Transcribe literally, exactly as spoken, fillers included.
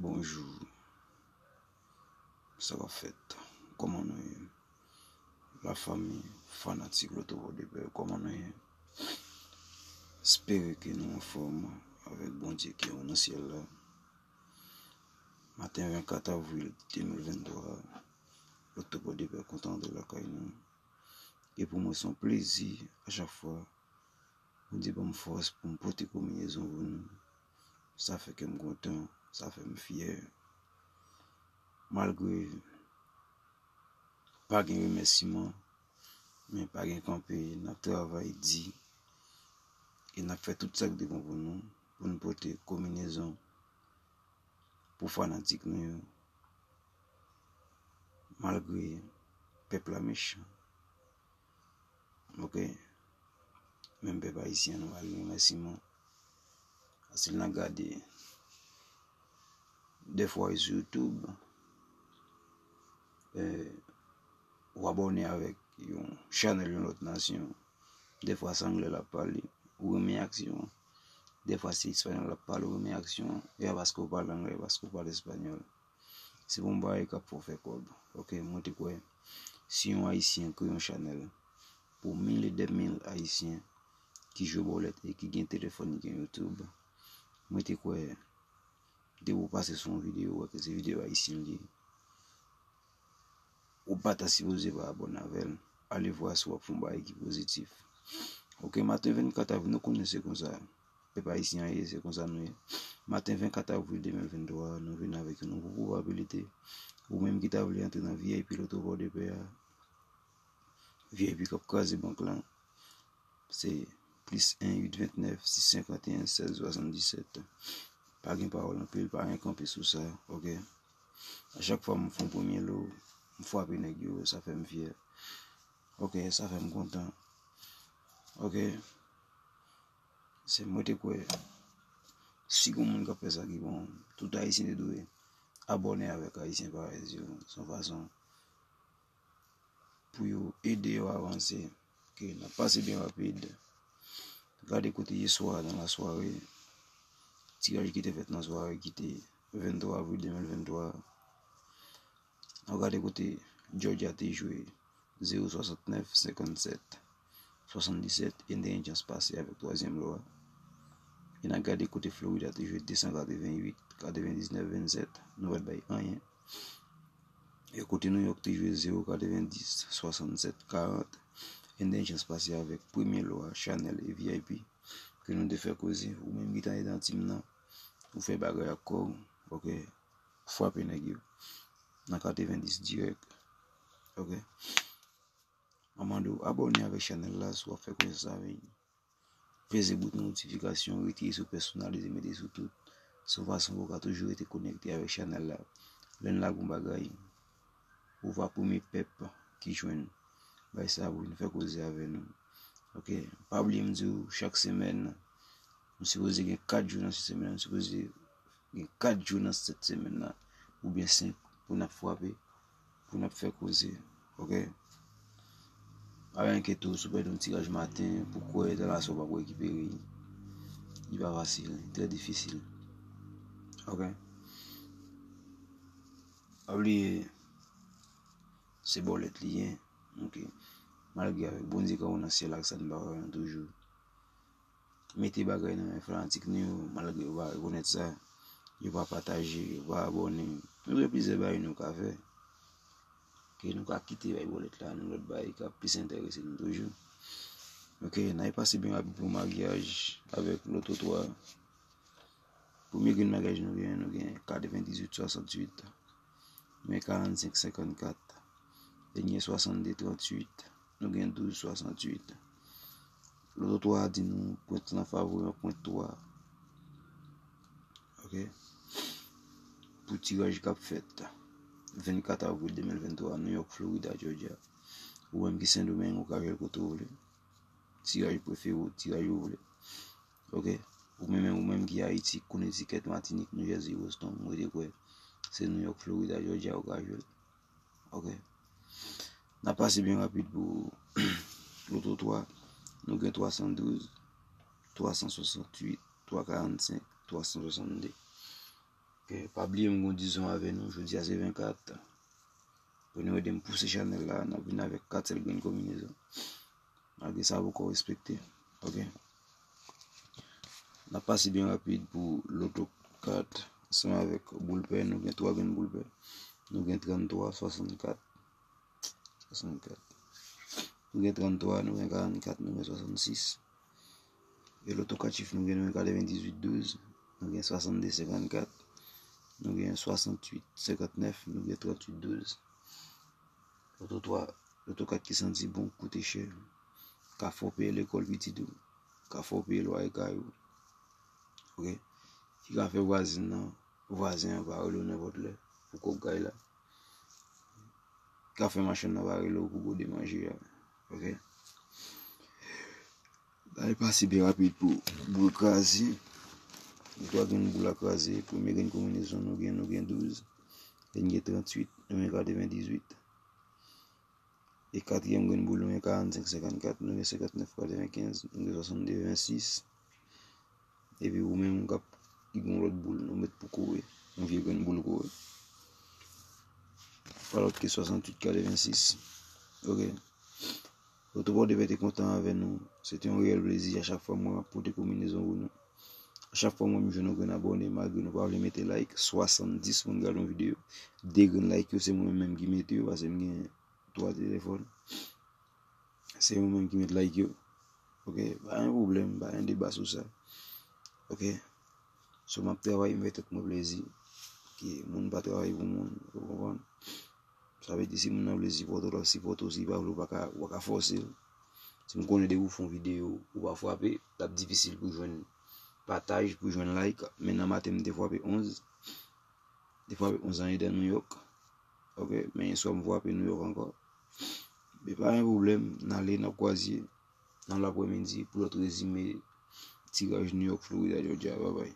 Bonjou. Sa k ap fèt? Kòman nou ye? Lafanmi, fanatik Loto Pòdepè, kòman nou ye? Espere ke nou anfòm avèk Bondye ki anwo nan syèl la. Maten vennkat avril de mil venntwa, Loto Pòdepè kontan antre lakay nou. E pou mwen, se yon plezi a chak fwa Bondye ban m fòs pou m pote konbinezon pou nou. Sa fè kè m kontan, sa fè m fyè. Malgre pa gen remèsiman, men pa gen kanpe, n ap travay di e n ap fè tout sa k devan pou nou, pou n pote konbinezon pou fanatik nou yo, malgre pèp la mechan. Ok? Menm pèp ayisyen, nou ba li remèsiman. Paske n ap gade dèfwa sou YouTube, eh, ou abòne avèk yon chanèl yon lòt nasyon. Dèfwa se anglè l ap pale, ou renmen aksyon an. Dèfwa se espanyòl l ap pale, ou renmen aksyon an. E pa paske w pale anglè, e paske w pale espanyòl. Se pou yon bagay k ap fè w fè kòb. Ok, mwen te kwè, si yon ayisyen kreye yon chanèl pou mil e dè mil ayisyen ki jwe bòlèt e ki gen telefòn, ki gen YouTube, mwen te kwè, depi w pase sou yon videyo, ou wè ke se videyo ayisyen li ye, ou pa ta sipoze pa abòne avè l. Ale vwa si w ap fè yon bagay ki pozitif. Ok, maten vennkat avril, nou konnen se konsa pèp ayisyen an ye, se konsa nou ye. Maten vennkat avril de mil venntwa, nou vin avèk yon nouvo pwobabilite. Ou menm ki ta vle antre nan V I P Loto Pòdepè a, V I P k ap kraze bank lan, se plis en uit vennèf sis senkanteyen sèz swasanndisèt. Pa gen pawòl anpil, pa gen kanpe sou sa, ok? A chak fwa m fè yon premye lo, m frape nèg yo, sa fè m fyè. Ok, sa fè m kontan. Ok. Se mwen te kwè, si gon moun k ap fè sa ki bon, tout ayisyen te dwe abòne avèk Ayisyen Parèz yo. Se yon fason pou yo ede yo avanse. Ok, n ap pase byen rapid. Gade kote yè swa nan lasware. Tiraj ki te fèt nan sware ki te venntwa avril de mil venntwa. N ap gade kote Georgia te jwe zewo swasannnèf senkannsèt swasanndisèt, e n te gen chans pase avèk twazyèm lo a. E n ap gade kote Florida te jwe de san katrevenn uit katrevendiznèf vennsèt, nou pa t bay anyen. E kote New York te jwe zewo katrevendis swasannsèt karant, e n te gen chans pase avèk premye lo a, chanèl e V I P, ke nou te fè koze. Ou menm ki ta andedan tim nan, ou fè bagay ak kò w, ok? Frape nèg yo nan katrevendis dirèk. Ok? Mwen mande w abòne avèk chanèl la si w ap fè konesans avè m. Peze bout notifikasyon, retire sou pèsonalize, mete sou tout. Se yon fason pou w ka toujou rete konekte avèk chanèl la. Lè n lage yon bagay, ou va premye pèp ki jwenn bagay sa pou vin fè koze avè nou. Ok? Pa bliye m di w, chak semèn, nou sipoze gen kat jou nan semèn, nou sipoze gen kat jou nan sèt semèn nan, oubyen senk, pou n ap frape, pou n ap fè koze. Ok? Pa enkyete w, si w pèdi yon tiraj maten, pou kwè Dallaso p ap rekipere l. Li pa fasil, li trè difisil. Ok? Pa bliye, se bòlèt li ye. Ok? Malgre avèk Bondye k anwo nan syèl ak sa n pa wè an toujou. Mete bagay nan men fanatik nou yo, malgre yo pa rekonèt sa, yo pa pataje, yo pa abòne. Nou gen plizyè bagay nou ka fè. Ke nou ka kite bay bòlèt la, nou lòt bagay k ap plis enterese nou toujou. Ok, n a pase byen rapid pou maryaj avèk Loto twa. Premye grenn maryaj nou gen, nou gen katrevendizuit swasantuit, nou gen karannsenk senkannkat, dènye swasannde trantuit, nou gen douz swasantuit. Loto twa a di nou pwent lan favori an pwent twa. Ok? Pou tiraj k ap fèt vennkat avril de mil venntwa, New York, Florida, Georgia. Ou menm ki Sendomeng, ou ka jwe l kote w vle. Tiraj prefere w, tiraj ou vle. Ok? Ou menm, ou menm ki Ayiti, Connecticut, Matinik, New Jersey, Boston, mwen te kwè se New York, Florida, Georgia ou ka jwe l. Ok? N a pase byen rapid pou Loto twa. Nou gen twa san douz, twa san swasantuit, twa karannsenk, twa san swasannde. Ok, pa bliye m gen yon dizon avè nou, jodi a se vennkat. Pou nou ede m pouse chanèl la, n ap vin avèk kat sèl grenn konbinezon. Malgre sa poko respekte. Ok. N ap pase byen rapid pou loto kat ansanm avèk boul pè. Nou gen twa grenn boul pè. Nou gen tranntwa, swasannkat, swasannkat. Nou gen tranntwa, nou gen karannkat, nou gen swasannsis. E loto kat chif nou gen, nou gen katrevendizuit douz, nou gen swasannde senkannkat, nou gen swasannwit senkantnèf, nou gen tranntuit douz. Loto twa, loto kat ki santi bon, koute chè. Ka fè w peye lekòl pitit ou. Ka fè w peye lwaye kay ou. Ok? Ki ka fè vwazen nan, vwazen an pa rele w nenpòt lè pou kòb kay la. Ka fè machann nan pa rele w pou gode manje a. Ok? Bagay pase byen rapid pou boul kraze. Gen twa grenn boul a kraze. Premye grenn konbinezon nou gen, nou gen douz. Lè n gen tranntuit, nou gen katrevendizuit. E katriyèm grenn boul nou gen karannsenk senkannkat, nou gen senkantnèf katrevenkenz, nou gen swasannde vennsis. Epi ou menm ou k ap ki gen yon lòt boul nou met pou kore, yon vye grenn boul kore. Pa lòt ke swasanntuit katrevensis. Ok. Loto Pòdepè te kontan avè nou. Se te yon reyèl plezi a chak fwa mwen ap pote konbinezon pou nou. A chak fwa mwen m jwenn yon grenn abòne, malgre nou pa vle mete like, swasanndis moun gade yon videyo. De grenn like yo, se mwen menm ki mete yo, paske m gen twa telefòn. Se mwen menm ki met like yo. Ok, pa gen pwoblèm, pa gen deba sou sa. Ok. So m ap travay, m fè tèt mwen plezi. Ok, moun pa travay pou moun, ou konprann? Sa vle di si moun nan vle sipòte w, l ap sipòte w, si li pa vle, ou pa ka, ou pa ka fòse l. Si m konnen depi ou fè yon videyo, ou pa frape, l ap difisil pou jwenn pataj, pou jwenn like. Men nan maten m te frape onz. Te frape onz an etan New York. Ok, men yèswa m frape New York ankò. Men pa gen pwoblèm, n ale, n ap kwaze nan lapremidi pou lòt rezime tiraj New York, Florida, Georgia. Babay.